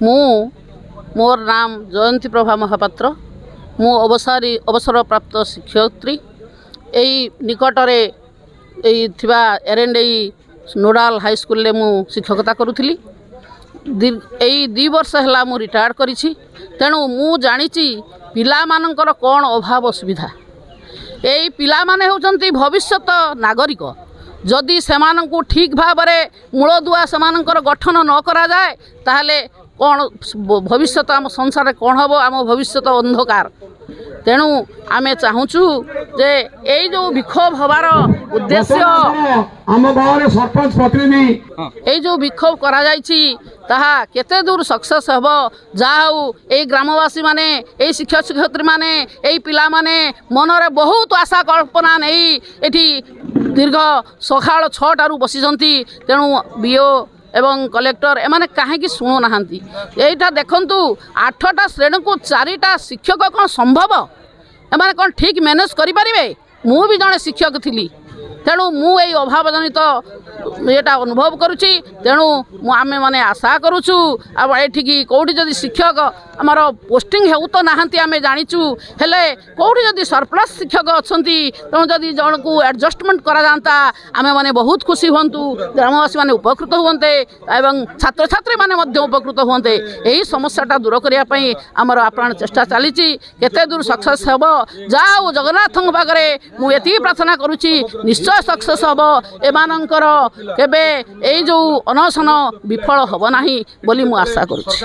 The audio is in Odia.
ମୁଁ ମୋର ନାମ ଜୟନ୍ତୀ ପ୍ରଭା ମହାପାତ୍ର। ମୁଁ ଅବସରପ୍ରାପ୍ତ ଶିକ୍ଷୟିତ୍ରୀ। ଏଇ ନିକଟରେ ଏଇ ଥିବା ଏରେଣ୍ଡେଇ ନୋଡ଼ାଲ ହାଇସ୍କୁଲରେ ମୁଁ ଶିକ୍ଷକତା କରୁଥିଲି। ଏଇ 2 ବର୍ଷ ହେଲା ମୁଁ ରିଟାୟାର୍ଡ଼ କରିଛି। ତେଣୁ ମୁଁ ଜାଣିଛି ପିଲାମାନଙ୍କର କ'ଣ ଅଭାବ ଅସୁବିଧା। ଏଇ ପିଲାମାନେ ହେଉଛନ୍ତି ଭବିଷ୍ୟତ ନାଗରିକ। ଯଦି ସେମାନଙ୍କୁ ଠିକ୍ ଭାବରେ ମୂଳଦୁଆ ସେମାନଙ୍କର ଗଠନ ନ କରାଯାଏ, ତାହେଲେ କ'ଣ ଭବିଷ୍ୟତ ଆମ ସଂସାରରେ କ'ଣ ହେବ? ଆମ ଭବିଷ୍ୟତ ଅନ୍ଧକାର। ତେଣୁ ଆମେ ଚାହୁଁଛୁ ଯେ ଏଇ ଯେଉଁ ବିକ୍ଷୋଭ ହେବାର ଉଦ୍ଦେଶ୍ୟ, ଆମ ଗାଁରେ ସରପଞ୍ଚ ପ୍ରତିନିଧି, ଏଇ ଯେଉଁ ବିକ୍ଷୋଭ କରାଯାଇଛି, ତାହା କେତେ ଦୂର ସକ୍ସେସ୍ ହେବ। ଯାହା ହେଉ, ଏଇ ଗ୍ରାମବାସୀମାନେ, ଏଇ ଶିକ୍ଷକ ଶିକ୍ଷୟିତ୍ରୀମାନେ, ଏଇ ପିଲାମାନେ ମନରେ ବହୁତ ଆଶା କଳ୍ପନା ନେଇ ଏଠି ଦୀର୍ଘ ସକାଳ 6ଟାରୁ ବସିଛନ୍ତି। ତେଣୁ ବିଓ ଏବଂ କଲେକ୍ଟର ଏମାନେ କାହିଁକି ଶୁଣୁନାହାନ୍ତି, ଏଇଟା ଦେଖନ୍ତୁ। 8ଟା ଶ୍ରେଣୀକୁ 4ଟା ଶିକ୍ଷକ କ'ଣ ସମ୍ଭବ? ଏମାନେ କ'ଣ ଠିକ୍ ମ୍ୟାନେଜ୍ କରିପାରିବେ? ମୁଁ ବି ଜଣେ ଶିକ୍ଷକ ଥିଲି। ତେଣୁ ମୁଁ ଏଇ ଅଭାବଜନିତ ଏଇଟା ଅନୁଭବ କରୁଛି। ତେଣୁ ମୁଁ ଆମେମାନେ ଆଶା କରୁଛୁ, ଆଉ ଏଠିକି କେଉଁଠି ଯଦି ଶିକ୍ଷକ ଆମର ପୋଷ୍ଟିଂ ହେଉ ତ ନାହାନ୍ତି, ଆମେ ଜାଣିଛୁ, ହେଲେ କେଉଁଠି ଯଦି ସରପ୍ଲସ୍ ଶିକ୍ଷକ ଅଛନ୍ତି, ତେଣୁ ଯଦି ଜଣକୁ ଆଡ଼ଜଷ୍ଟମେଣ୍ଟ କରାଯାଆନ୍ତା, ଆମେମାନେ ବହୁତ ଖୁସି ହୁଅନ୍ତୁ, ଗ୍ରାମବାସୀମାନେ ଉପକୃତ ହୁଅନ୍ତେ ଏବଂ ଛାତ୍ରଛାତ୍ରୀମାନେ ମଧ୍ୟ ଉପକୃତ ହୁଅନ୍ତେ। ଏହି ସମସ୍ୟାଟା ଦୂର କରିବା ପାଇଁ ଆମର ଆପ୍ରାଣ ଚେଷ୍ଟା ଚାଲିଛି। କେତେ ଦୂର ସକ୍ସେସ୍ ହେବ, ଯାହା ହଉ, ଜଗନ୍ନାଥଙ୍କ ପାଖରେ ମୁଁ ଏତିକି ପ୍ରାର୍ଥନା କରୁଛି, ନିଶ୍ଚୟ ସକ୍ସେସ୍ ହେବ। ଏମାନଙ୍କର କେବେ ଏଇ ଯେଉଁ ଅନଶନ ବିଫଳ ହେବ ନାହିଁ ବୋଲି ମୁଁ ଆଶା କରୁଛି।